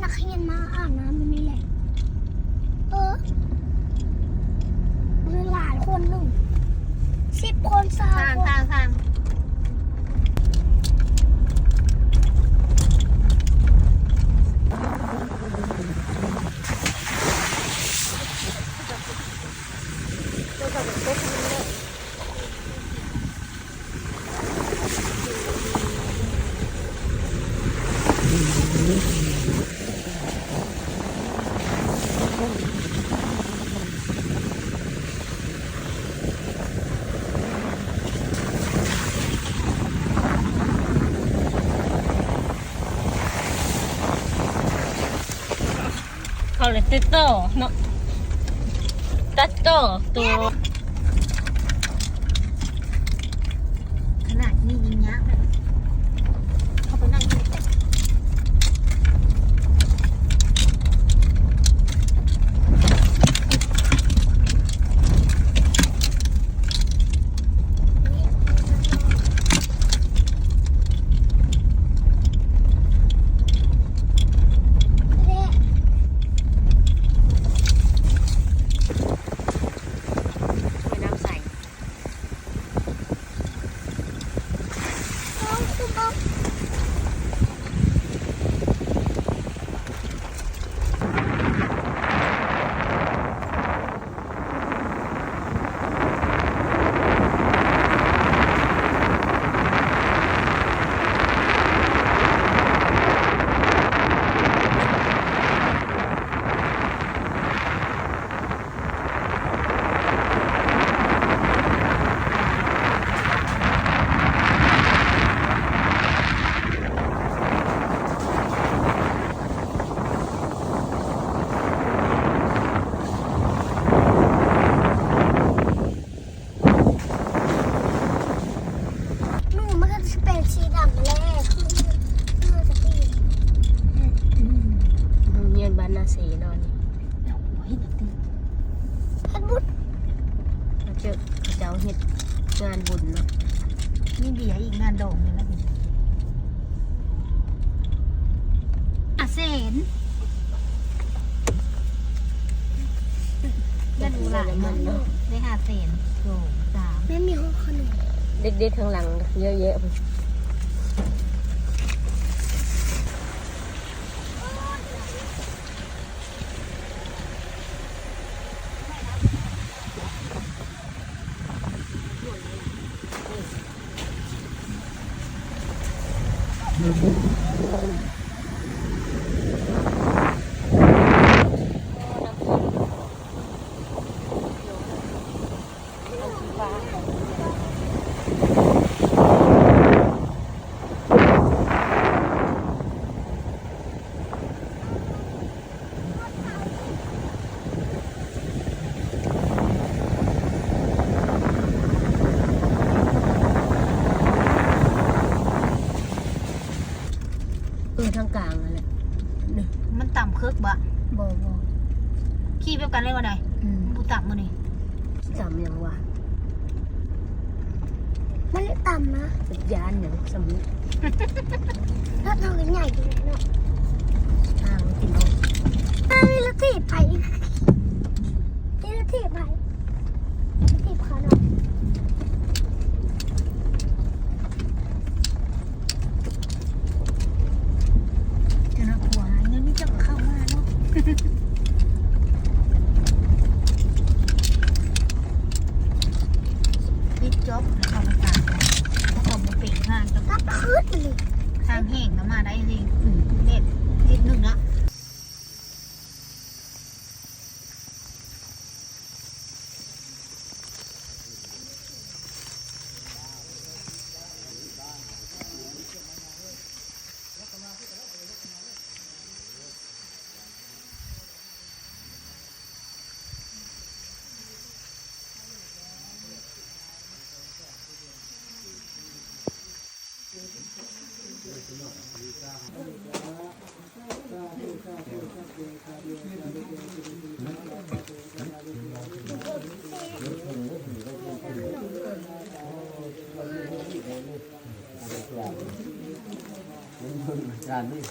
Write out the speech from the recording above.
ນັກຮຽນມາອາບນ້ຳຢູ່ນີ້ແຫຼະ. ເອີ ມີຫຼາຍຄົນໜຶ່ງ ສິບຄົນ ຊາວຄົນ. ທາງ ທາງ ທາງ. ເຂົາເລີຍຕັດຕໍ່ເນາະ ຕັດຕໍ່ຕົວ ຂະໜາດນີ້ຍັງຍາກເລີຍ ເຂົ້າໄປນັ່ງຢູ່. ແມ່ນ້ຳໃສ. ໜູມັນກໍຊິເປັນສີດຳແລ້ວ ຄື ຄືສະຕີ ໂຮງຮຽນບ້ານນາເຊເນາະນີ້. ເຮັດບຸນ ເຂົາເຈົ້າ ເຂົາເຈົ້າເຮັດງານບຸນເນາະ ມີເບຍອີກ ງານດອງນີ້ແຫຼະ. ອາເຊນ ເງິນຫຼາຍເນາະ ໄດ້ຫ້າແສນ ສອງ ສາມ ແມ່ນມີຫ້ອງຂະໜົມ ເດັກໆຂ້າງຫຼັງເຍອະແຍະ. ເອີ ທາງກາງຫັ້ນແຫຼະ ມັນຕ່ຳເຄິກບະ? ບໍ່ ບໍ່ ຂີ່ແບບກັນເລີຍວ່າໃດ? ອືມ ມັນບໍ່ຕ່ຳມື້ນີ້. ຕ່ຳຫຍັງວະ? ມັນຕ່ຳນະ ຢ້ານຫຍັງສ່ຳນີ້ ລົດເຮົາກໍໃຫຍ່ຢູ່ເນາະ ທາງກິນເນາະ. ເອີ ມີລົດຖີບໃຜ ມີລົດຖີບໃຜ ລົດຖີບຂາໜ້ອຍ. ຈະໜ້າກົວ ຫາເງິນມີຈັກເຂົ້າມາເນາະ ປິດຈອບ ເຂົ້າມາຕາມ ເຂົາກໍບໍ່ເປັນງານກັບ ກັບຄືນອີ່ຫຼີ ທາງແຫ້ງກໍມາໄດ້ເລີຍ. ອືມ ເນັດ ນິດໜຶ່ງເນາະ. ຈານນີ້